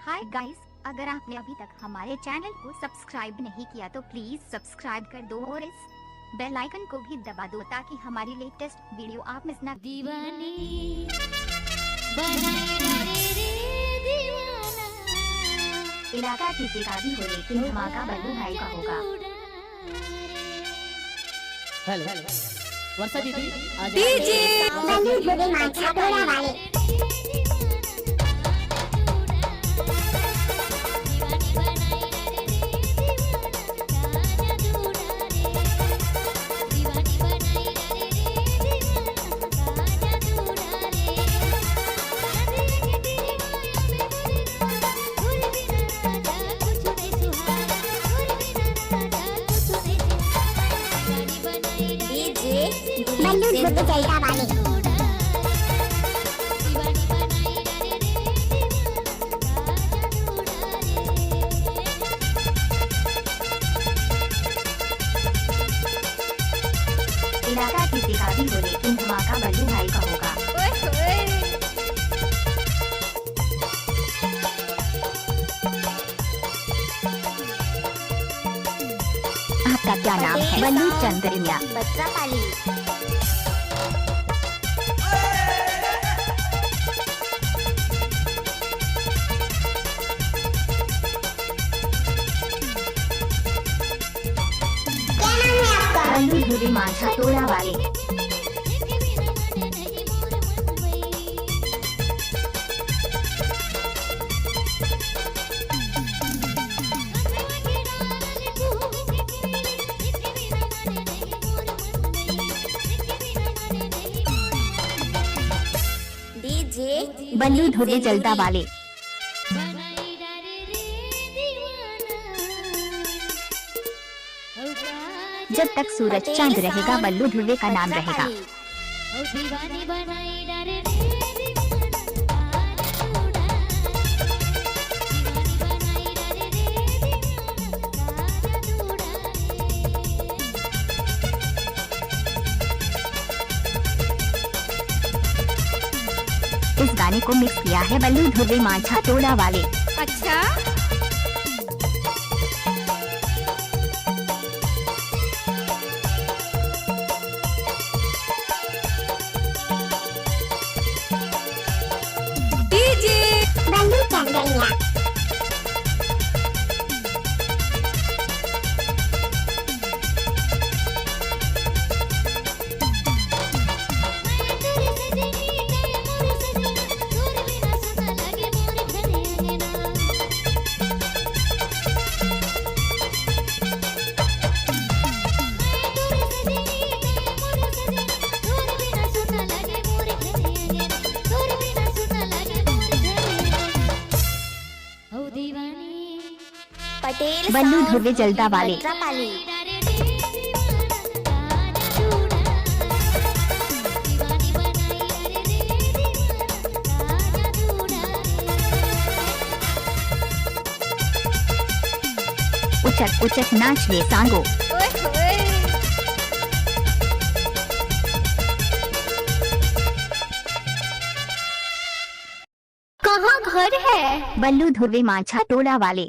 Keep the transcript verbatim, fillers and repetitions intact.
Hi guys, अगर आपने अभी तक हमारे चैनल को सब्सक्राइब नहीं किया तो प्लीज सब्सक्राइब कर दो और इस बेल आइकन को भी दबा दो ताकि हमारी लेटेस्ट वीडियो आप मिस ना। दीवानी बनाए रे दीवाना। इलाका किसी का भी हो लेकिन धमाका बल्लू भाई का होगा। हेलो वर्षा दीदी, आ जाओ। डीजे बल्लू धुर्वे मांझा टोला वाले। डीजे बल्लू धुर्वे जलता वाले। इलाका किसी का भी हो लेकिन धमाका बल्लू भाई का होगा। ओए होए। आपका क्या नाम है? बल्लू चंद्रिया। बच्चा पाली। क्या नाम है आपका? बल्लू धुर्वे मांझा टोला वाले। डीजे बल्लू धुर्वे जलता वाले। जब तक सूरज चांद रहेगा, बल्लू धुर्वे का नाम रहेगा। इस गाने को मिक्स किया है बल्लू धुर्वे मांझा टोला वाले। अच्छा। डीजे बल्लू चंद्रिया। पटेल बल्लू साहब धुर्वे जलता वाले। भद्रा पाली। उचक उचक नाच रे सांगो। ओए होए। कहाँ घर है? बल्लू धुर्वे मांझा टोला वाले।